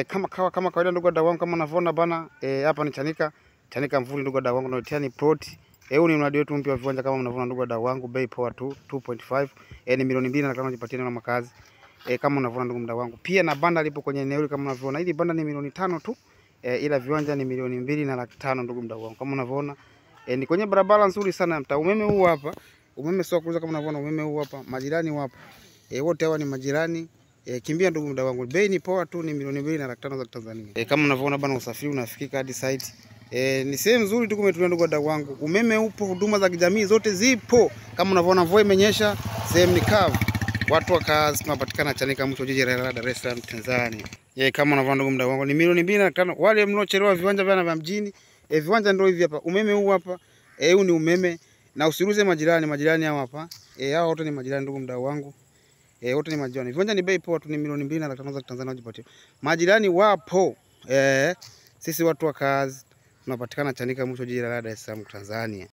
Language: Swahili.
Kama kawaida ndugu wadau wangu, kama unavyoona bana, hapa ni Chanika, Chanika Mvuli ndugu wadau wangu, tunaletea ni plot. Huu ni mradi wetu mpya wa viwanja kama mnavyoona ndugu wadau wangu, bei poa tu 2.5, ni milioni 2 na kama unajipatia na makazi. Kama unavyoona ndugu mdau wangu. Pia na banda lipo kwenye eneo hili kama unavyoona. Hili banda ni milioni 5 tu. Ila viwanja ni milioni 2 na laki 5 ndugu mdau wangu. Kama unavyoona, ni kwenye barabara nzuri sana ya mtaa. Umeme huu hapa, umeme sio kuuza kama unavyoona, umeme huu hapa, majirani wapo. Wote hawa ni majirani. Kimbia ndugu mdau wangu. Bei ni poa tu, ni milioni 2 na laki 5 za Tanzania. Kama unavyoona bana, usafiri unafikika hadi site. Ni sehemu nzuri tu kumetulia ndugu wadau wangu. Umeme upo, huduma za kijamii zote zipo. Kama unavyoona mvua imenyesha, sehemu ni kavu. Watu wa kazi tunapatikana Chanika mwisho jiji la Dar es Salaam Tanzania. Kama unavyoona ndugu mdau wangu ni milioni 2 na laki 5. Wale mliochelewa viwanja vya mjini, viwanja ndio hivi hapa. Umeme huu hapa. Huu ni umeme. Na usiruze majirani, majirani hao hapa. Hao wote ni majirani ndugu mdau wangu. Wote ni majirani. Viwanja ni bei poa tu, ni milioni 2 na laki 5 za Tanzania ujipatie. Majirani wapo. Sisi watu wa kazi tunapatikana Chanika mwisho jiji la Dar es Salaam Tanzania.